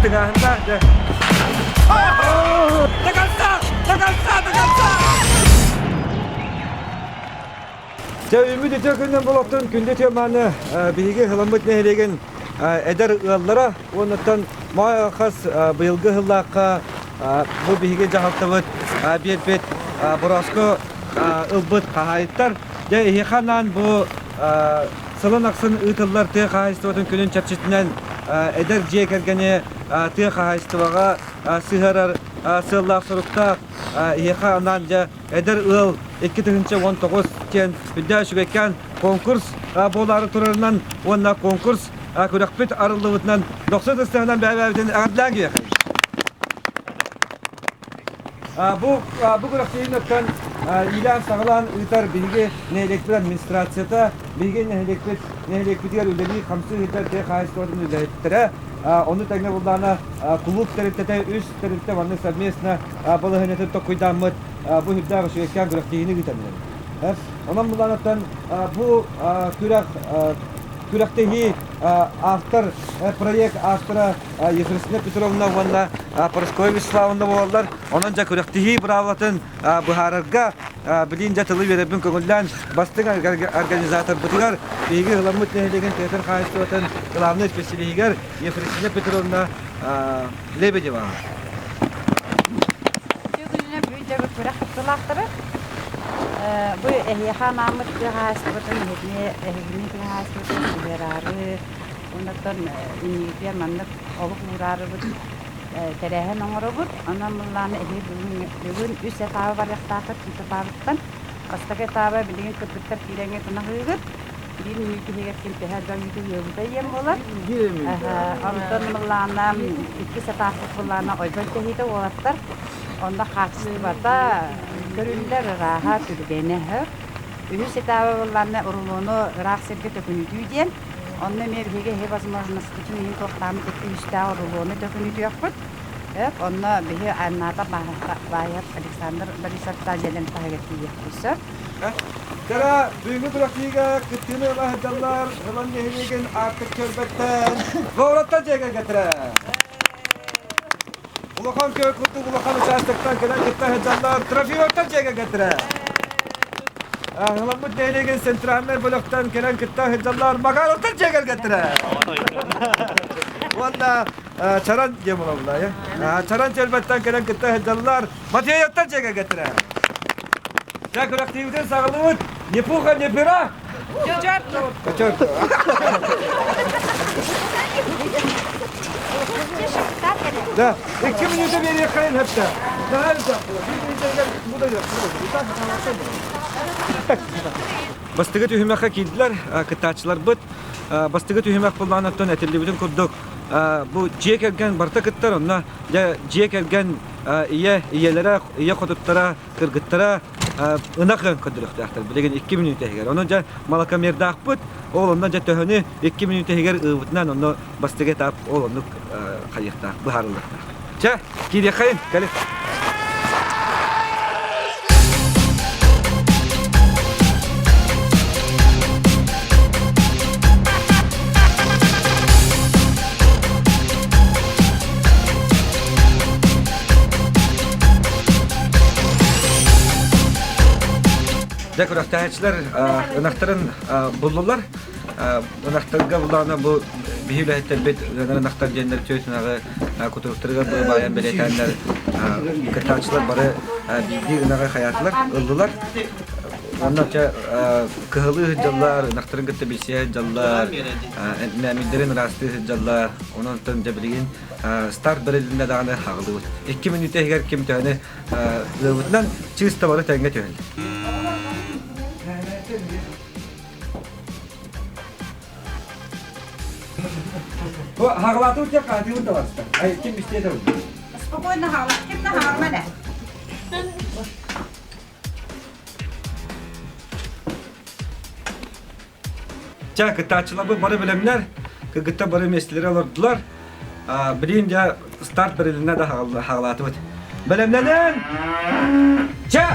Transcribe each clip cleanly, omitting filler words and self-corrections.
тыҥааһыннаах дьэ. До конца! До конца! До конца! Дьэ, үүммүт үтүө күнүнэн болоттун күндү тиэманы биһиги ыламмыт нэһилиэгин эдэр ыаллара уоннаттан моой хас быйылгы ыһыллаахха бу биһиги дьаһалтабыт биэрбит борооску ылбыт хаһаайыттар. Дьэ, эһиэхэ анаан бу сылын ахсын ыытыллар тыа хаһаайыстыбатын күнүн чэрчитинэн эдэр дьиэ кэргэни тыа хаһаайыстыбаҕа сыһыарар сыаллаах-соруктаах эһиэхэ анаан дьэ эдэр ыал 2019 диэн үрдээх үчүгэйкээн конкурс буолаары турарынан уонна конкурс күрэхпит арыллыбытынан дохсун ыстаһынан бэйэ-бэйэбитин эҕэрдэлээн киһиэхэ. Бу бу күрэхтэһиини оттон иилээн-саҕалаан ыытар биһиги нэһилиэкпит администрацията, биһиги нэһилиэкпит нэһилиэкпитигэр үлэлии-хамсыы сылдьар тыа хаһаайыстыбатын үлэһиттэрэ, ону тэҥэ буллаҕына кулууп тэрилтэтэ үс тэрилтэ маннык совместно балаһыанньатын токкуйдааммыт бу үрдээх үчүгэйкээн күрэхтэһиини ыытан иһэбит. Онон буллаҕына бу күрэх күрэхтэһии автор проект автора Ефросинья Петровна уонна Парасковья Вячеславовна буолаллар. Онон дьэ күрэхтэһии быраабылатын быһаарарга билиин дьэ тылы үөрэппин көҥүллээн бастыҥ организаторбытыгар биһиги ыламмыт нэһилиэгин тыатын хаһаайыстыбатын главнай исписэлииһигэр Ефросинья Петровна Лебедева. Күрэх кыттыылаахтара. Бу эһиэхэ анааммыт тыа хаһаайыстыбатын эһигини тыа хаһаайыстыбатын сыһыараары Оннуттан иннигитигэр маннык олук уураарыбыт тэрээһин оҥоробут. Онон мыллааны эһиги бүгүн, бүгүн үс этаабы барыахтааххыт үс этаабыттан. Бастакы этааба билигин кыргыттар киирэҥҥэ тунаһыыгыт. Биир мүнүүтэ иһигэр ким төһө элбэх үүтү ыабыта диэн буолар. Онтон мыллаана иккис этааппыт былаана ойбон тэһиитэ уолаттар. Онно хаачыстыбата көрүллэр, ырааһа, түргэнэ. Үһүс этааба былаана урулуону ыраах сиргэ төкүнүтүү диэн. Онно эмиэ биһиги эһи возможностьпытын иһин туохтааммыт икки үстээх урулуону төкүнүтүөхпүт. Өп, онно биһи Анната Баев Александр Борисовтаах дьиэлэрин таһыгар тиийиэхпит сөп. Кара бүгүҥҥү күрэхтэһиигэ кыттыыны ыла сылдьаллар Ылан нэһилиэгин Аартык түөлбэттэн Лоураттан дьиэ кэргэттэрэ. Улахан көй курдук улахан участоктан кэлэн кытта сылдьаллар Трофимовтар дьиэ кэргэттэрэ. Аһыламмыт нэһилиэгин центральнай бөлөхтөн кэлэн кытта сылдьаллар Макаровтар дьиэ кэргэттэрэ. Уонна Чаран диэн буолаллар. Чаран түөлбэттэн кэлэн кытта сылдьаллар Матвеевтар дьиэ кэргэттэрэ. Дьэ күрэхтиибитин саҕалыыбыт. Ни пуха, ни пера. Чёрт. Да, икки мүнүүтэ биэриэххэйин сөптө. Наһаа элбэх Биир мүнүүтэ бу да Бастакы түһүмэххэ киирдилэр кыттааччыларбыт. Бастакы түһүмэх былаанаттан этиллибитин курдук бу дьиэ кэргэн барыта кыттар, онно дьиэ кэргэн ийэ, ийэлэрэ, ийэ хотуттара, кыргыттара ынах ыан көрдөрүөхтээхтэр билигин икки мүнүүтэ иһигэр. Онон дьэ малакамердаахпыт, ол онно дьэ төһөнү икки мүнүүтэ иһигэр ыыбытынан онно бастакы этап ол оннук хайыахтаах, быһаарыллыахтаах. Чэ, киириэххэйин, кэлин. Дьэ күрэхтэһээччилэр ынахтарын буллулар. Ынахтарга буллаҕына бу биһи үлэһиттэрбит ыанар ынахтар диэннэр түөрт ынаҕы кутуруктарыгар баайан бэлиэтээннэр кыттааччылар бары биирдии ынаҕы хайаатылар, ыллылар. Онно чэ кыһылыы сылдьаллар, ынахтарын кытта билсиһэ сылдьаллар, мэмиддэрин ыраастыы сылдьаллар. Онон дьэ билигин старт бэрилиннэ даҕаны хаҕылыбыт. Икки мүнүүтэ иһигэр ким төһөнү ыабытынан чыыс бары тэҥҥэ түһэллэр. Хаҕылаатыбыт диэн хаһытыыбыт да барыста. Ай, ким истиэ да Спокойно хаҕылат, ким да хаҕылма да. Чэ, кыттааччыларбыт бары бэлэмнэр, кыргыттар бары миэстэлэри олордулар. Билигин дьэ старт бэрилиннэ да хаҕылаатыбыт. Бэлэмнэнэн! Чэ!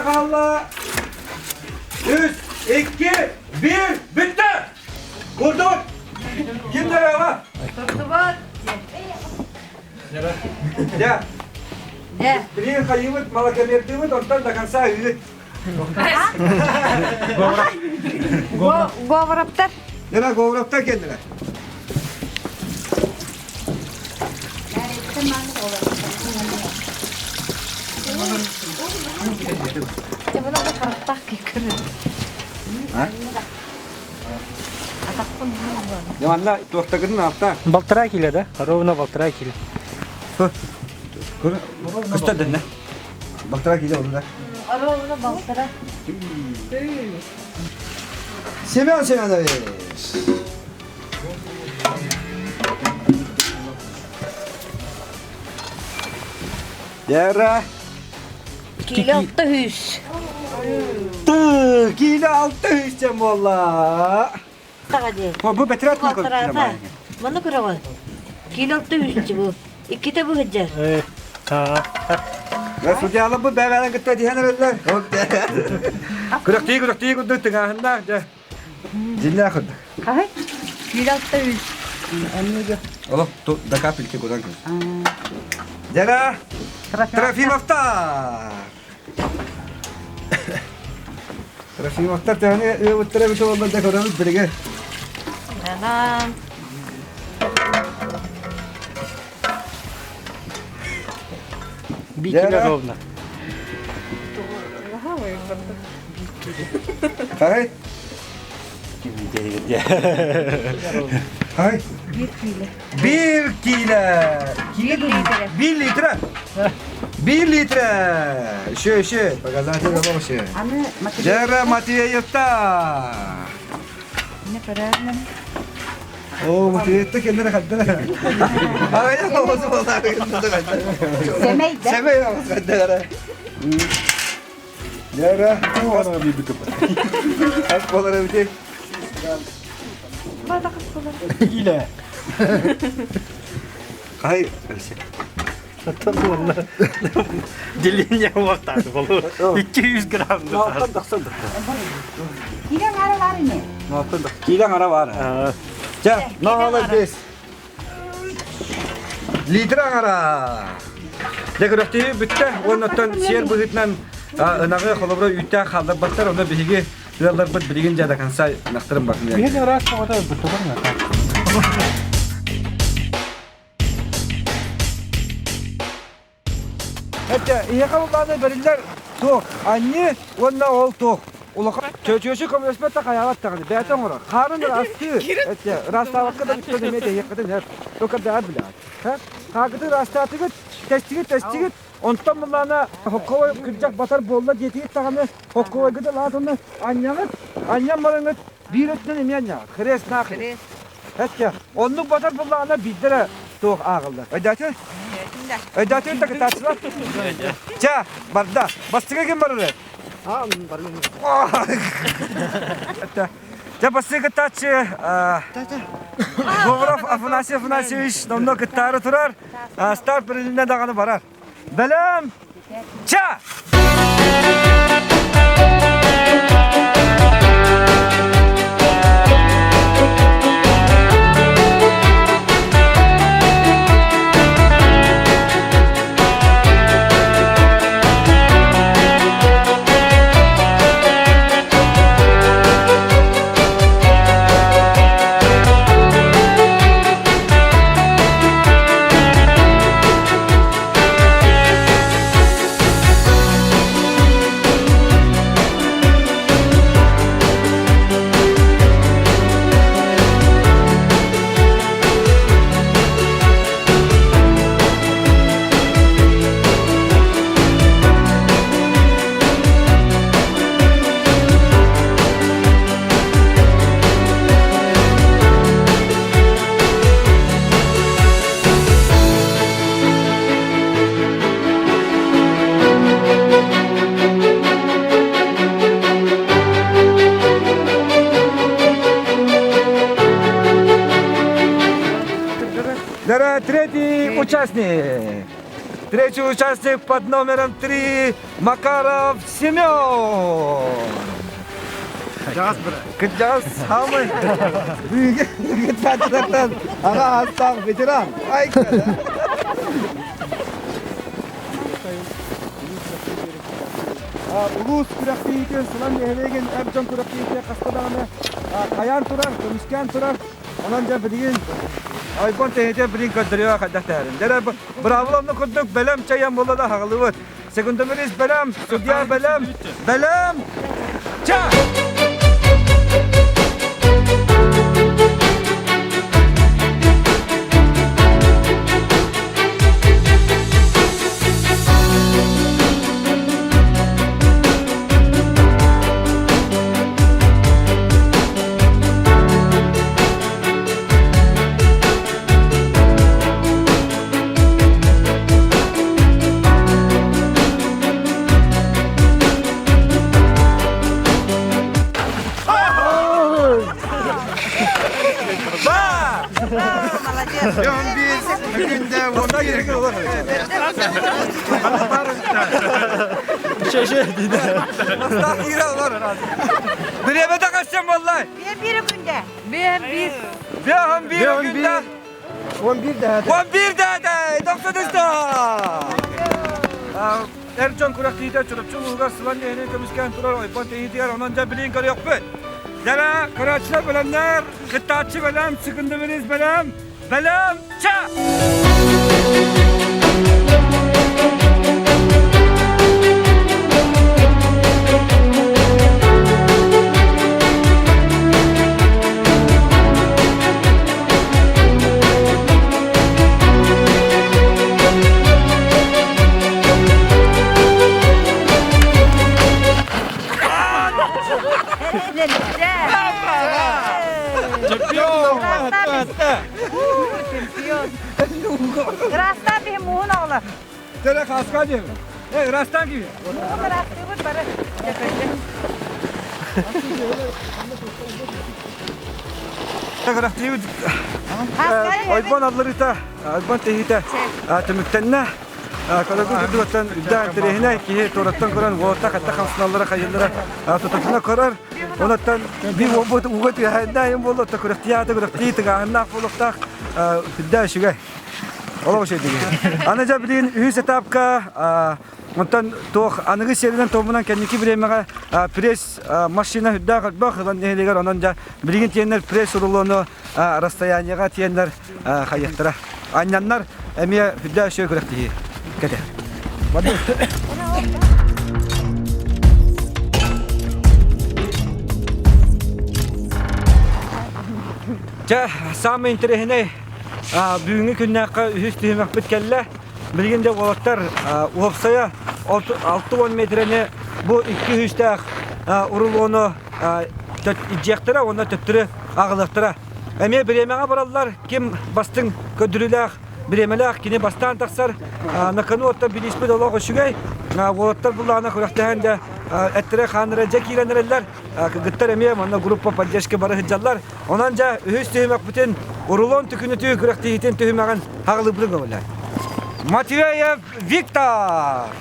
хаалла. Үс, икки, биир, бүттэ! Курдук! Ким дайаҕа? Турдубут. Дьэ. Билигин хайыыбыт, малакамердыыбыт, онтон до конца ыыт. Говоровтар. Нена Говоровтар кэллилэр. Манна туохтагын алта. Полтора кило, да? Ровно полтора кило. Көстөр дэннэ. Полтора кило олуда. Ровно полтора. Семен Семенович! Яра! Кило 600. Ты, кило 600 диэн буолла. Бу бэтират Маны көрөҕө. Кило 600 бу. Иккитэ бу сылдьар. Судьялар бу бэбэлэн кытта диһэн эрэллэр. Күрэхтии күрэхтии курдук тыҥааһыннаах дьэ. Дьиннээх курдук. Хаһай? Кило 600. Олох до капельки кудан көр. Дьара Трофимовтар. Трофимовтар төһөнү ыабыттара эбитэ буолла дьэ көрөбүт билигин. Анан. Бикина ровно. Хай. Хай. Бир кило. Бир кило. Бир литра. Бир литра. Еще, еще. Показатель вообще. Жара Матвеевта. Не правильно. О, Матвеевта кэллэр хаддара. Ай, оҕоsu болар. Сэмэй да? Сэмэй хаддара. Жара. Хас болар эбити. Кило. Хай. Оттон уонна деление уохтааты болу. 200 грамм. Килен ара бар ини. Килен ара бар. Ча, молодец. Литр ара. Дэ көрөхтүү бүттэ. Оннотон сиэр быһыытынан ынаҕы холобура үүттээх хаалларбаттар. Онно биһиги ыалларбыт билигин дьэ до конца ынахтарын батын. Биһиги ыраас тоҕото бутугар Этэ, ийэхэ улаана бэриллэр туох, анньыы уонна ол туох. Улахан чөчүөчү көмөлөспөт да хайаабат даҕаны, бэйэтэ оҥорор. Хаарын ыраастыы, этэ, ыраастаабакка да бүттэн эмиэ тэйиэххитин сөп. Только бэйэ билэҕит. Хаагыты ыраастаатыгыт, тэстигит, тэстигит, онтон буллаана хокковой кырдьах батар буолла диэтигит даҕаны, хокковойгыт ылаат онно анньаҕыт, анньан бараҥыт биир өттүнэн эмиэ анньаҕыт. Хрест нахрен. Эттэ, оннук батар буллаҕына биирдэ эрэ туох ааҕыллар. Өйдөөтү? Өйдөөтү да кытааччылар? Чэ, барда. Бастыга ким барар? Эттэ. Дьэ, бастыга кыттааччы Говоров Афанасий Афанасьевич номно кыттаары турар. Старт билиннэ даҕаны барар. Бэлэм! Чэ! Дара третий участник. Третий участник под номером 3 Макаров Семен. Кырдьаҕас самый кыттааччылартан аҕа ааттаах ветеран. Ай Улуус күрэхтэһиитин Сылан нэһилиэгин эр дьон күрэхтэһиитэ хаста даҕаны хайаан турар, көмүскээн турар. Онон дьэ билигин ойбон тэһитэ билигин көрдөрүө хайдах тэһэрин. Дьэ быраабыла онно курдук бэлэм чайан буолла да хаҕылыбыт. Секундомерист бэлэм, судья бэлэм, бэлэм, ча! Молодец. Бириэмэтэ хасчан буоллай? Bir günde. Bir bir. Bir bir günde. 11 дэһээтэ. 11 дэһээтэ! 93 Эр дьон күрэхтиитэ Чурапчы улууһугар сылан иһинин көмүскээн турар ойбон тэйиитигэр онон дьэ билин көрүөхпүт. Дьэ көрөөччүлэр бэлэмнэр, кыттааччы бэлэм, секундомерист бэлэм, бэлэм, ча! Чемпион. Ырастан биһи муһун оҕолор. Тере хаска диэм. Э, ырастан киви. Муһун ырастыыбыт бары. Күрэхтиибит ойбон алларыыта, ойбон тэһиитэ түмүктэннэ. Көрөгү курдугуттан үрдээх интэриэһинэй киһи туораттан көрөн уолаттар хатта хамсаналлара хайыллара тутатына көрөр. Онуттан би уолбут ууга түһээннээх буолла, күрэхтии күрэхтии тыгааһыннаах буолуохтаах үрдээх үчүгэй. Олох үчүгэй дии. Аны дьэ билигин үһүс этапка Онтон туох аныгы сиэринэн туомунан кэнники бириэмэҕэ пресс машина үрдээх элбэх ылан нэһилиэгэр онон дьэ билигин тиэннэр пресс рулону расстояниеҕа тиэннэр хайыахтара. Анньаннар эмиэ үрдээх үчүгэй күрэхтэһии кэтэ. Чэ, самый интэриэһинэй бүгүҥҥү күннээххэ үһүс түһүмэхпит кэллэ. Билигин дьэ уолаттар уопсайа 60 метрэни бу икки үһүстээх урулуону илдьиэхтэрэ уонна төттөрү аҕалыахтара. Эмиэ бириэмэҕэ бараллар, ким бастыҥ көрдөрүүлээх бириэмэлээх кини бастаан тахсар. Накану оттон билиспит олох үчүгэй. Уолаттар буллаҕына күрэхтэһэн дьэ эттэрэ хааннара дьэ киирэн эрэллэр. Кыргыттар эмиэ манна группа поддержка бары сылдьаллар. Онон дьэ үһүс түһүмэхпитин урулуон түкүнүтүү күрэхтэһиитин түһүмэҕин хаҕылыыбытын көҥүллэр. Матвеев Виктор!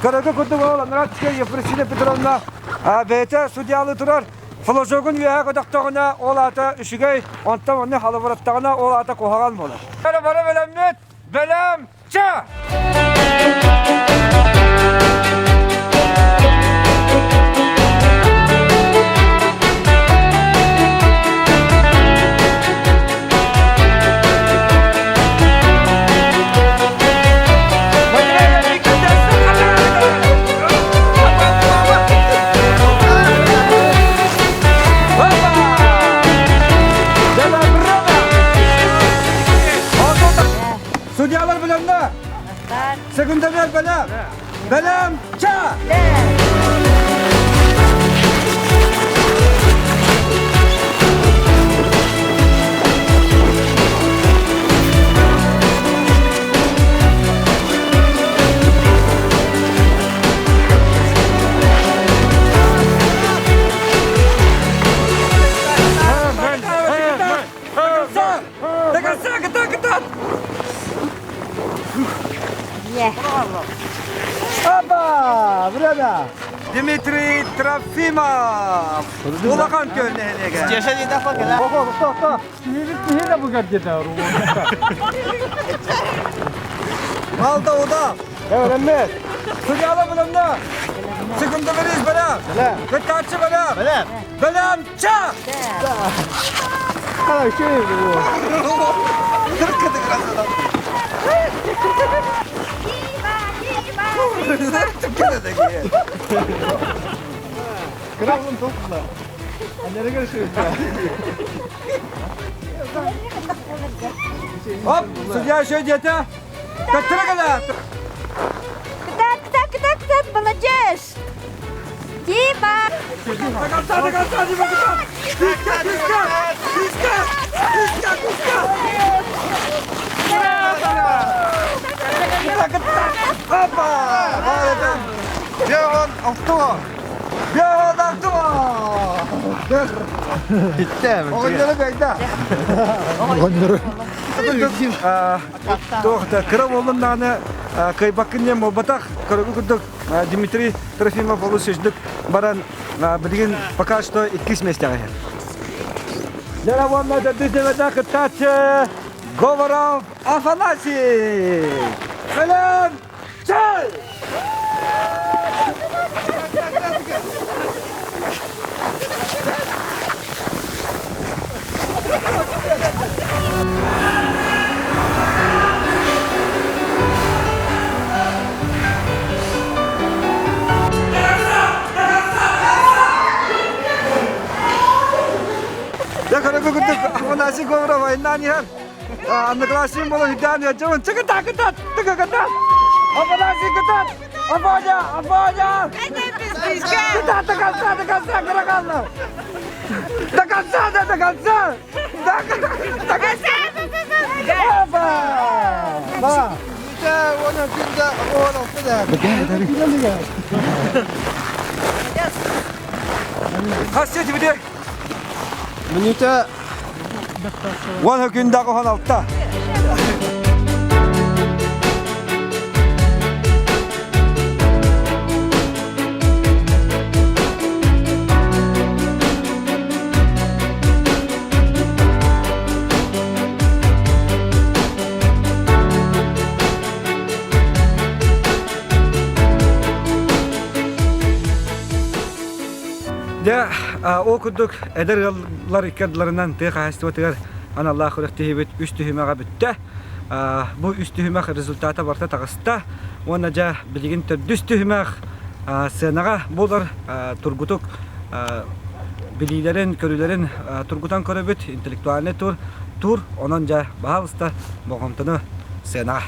Көрөгө курдук ол Анратская Ефросиния Петровна бэйэтэ судьялыы турар. Флажогун үөһэ көтөхтөҕүнэ ол аата үчүгэй, онтон онно халабыраттаҕына ол аата куһаҕан буолар. Бары бары бэлэммит! Бэлэм! Ча! Судьялар бэлэмнэ! Секундомер бэлэм! Бэлэм! Ча! До конца, кытаат, кытаат! Дмитрий Трофимов! Улахан күөл нэһилиэгэ. Малда уда. Öğrenmez. Судьяла булымна. Секунда бериз бэлэм. Кыттааччы бэлэм. Бэлэм. Бэлэм ча! Оп, судья еще где-то. Кыттыра Кытаат, кытаат, кытаат, кытаат, молодец! Дима! До конца, до конца, Дима, кытаат! Күүскэ, күүскэ, күүскэ, күүскэ, күүскэ! Опа! Бьон авто! Бьон авто! Оҕонньору бэйдэ. Оҕонньору. Туох да кыра буоллун даҕаны кыайбаккын диэн буолбатах. Көрөгү курдук Дмитрий Трофимов олус үрдүк баран билигин пока что иккис миэстэҕэ иһэр. Дьэ уонна төрдүс нөмэрдээх кыттааччы Говоров Афанасий! Сэлэм! Чэй! Дьэ көрөгү курдук Афанасий Говоров айаннаан иһэр. Одноклассник буолан үрдээн ыалдьабын. Чыкытаа кытат! Тыка кытат! Афанасий кытат! Афоня! Афоня! Кытат до конца, до конца, кыра До конца, да, до конца! До, до конца! Опа! Ба! Хас сетибите? Минута Уон күндәҕэ 16. Дьэ, ол курдук эдэр ыаллар икки ардыларынан тыа хаһаайыстыбатыгар аналлаах күрэхтэһиибит үс түһүмэҕэ бүттэ. Бу үс түһүмэх результата барыта таҕыста. Уонна дьэ билигин төрдүс түһүмэх сценаҕа буолар тургутук билиилэрин, көрүүлэрин тургутан көрөбүт. Интеллектуальный тур, тур. Онон дьэ, баһаалыста болҕомтону сценаҕа.